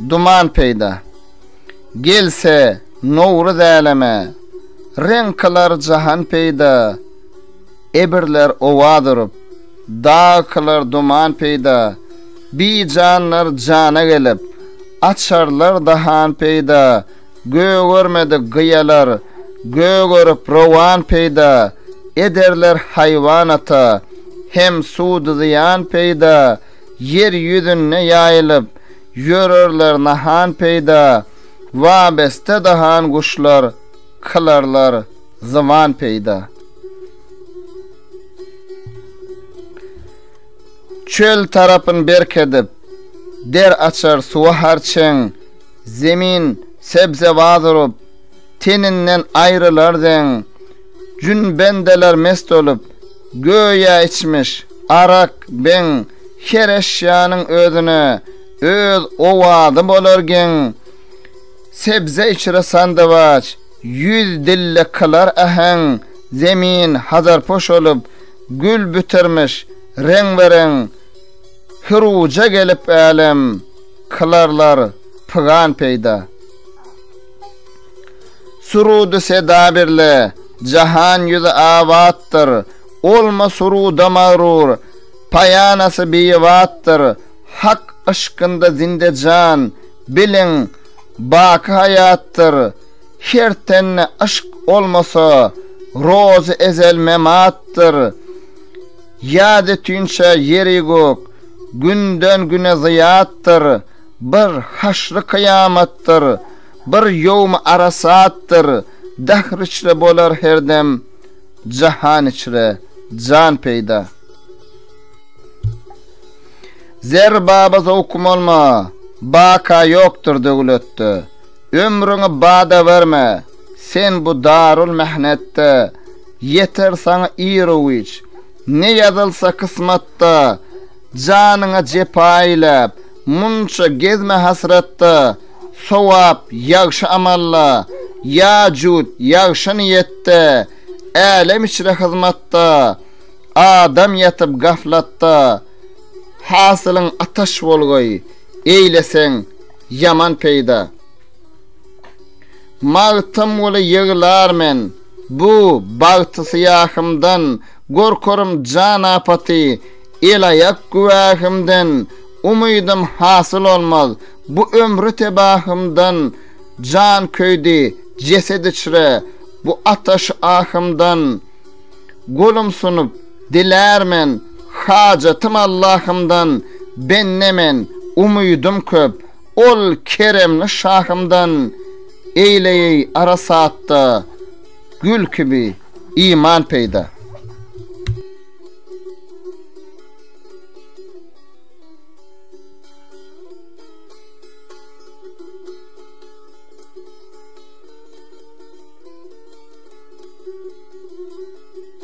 duman peýda. Gelse Nowruz äleme, reň kylar jahan peýda, Ebirler owaz urup, dag kylar duman peýda, Bijanlar jana gelip, açarlar dahan peýda, Gögermedik gyýalar gögerip rowan peýda, Ederler haýwanata hem sudy-zyýan peýda, Ýer ýüzünde ýaýylyp, ýörerler nahan peýda, Wabeste dahan guşlar kylarlar zyban peýda. Çöl tarapyn berk edip, der açar suwa harçeň, Zemin sebzewaz urup, teninden aýrylar zeň, Jün bendeler mest bolup, göýä içmiş arak, beň, Her eşýanyň özüne öz owazy bolar geň, Sebze içre sandywaç, ýüz dille kylar äheň, Zemin hazarpoş bolup, gül bitirmiş reňbe-reň, Hyruja gelip älem, kylarlar pygan peýda. Surudy seda birle, jahan ýüzi abatdyr, Olma suruda magrur, paýanasy bibatdyr, Hak yşkynda zinde jan, biliň, baky haýatdyr, Her tende yşk olmasa, rozy ezel mematdyr. Ýa ötünçä ýeri-gök, günden-güne zyýatdyr, Bir haşry-kyýamatdyr, bir ýowmy arasatdyr, Dahr içre bolar her dem, jahan içre jan peýda. Zer baba zowkum olma, baka ýokdur döwletde, Ömrüňi bada berme, sen bu darul mähnetde, Ýeter saňa ir-u-giç, ne ýazylsa kysmatda, Janyňa jepa eýläp, munça gezme hasratda, Sowap ýagşy amalla, ýa jut ýagşy niýetde, Älem içre hyzmatda, adam ýatyp gaflatda, Hasylyň ataş bolgaý, eýleseň ýaman peýda. Magtymguly ýyglar men, bu bagty-syýahymdan, Gorkarym jan apaty, el-aýak güwähimden, Umydym hasyl olmaz, bu ömri tebahymdan, Jan köýdi jeset içre, bu ataş-ahymdan. Golum sunup, dilär men, hajatym Allahymdan, Bende men, umydym köp, ol keremli şahymdan, Eýleýeý arasatda, gül kibi iman peýda.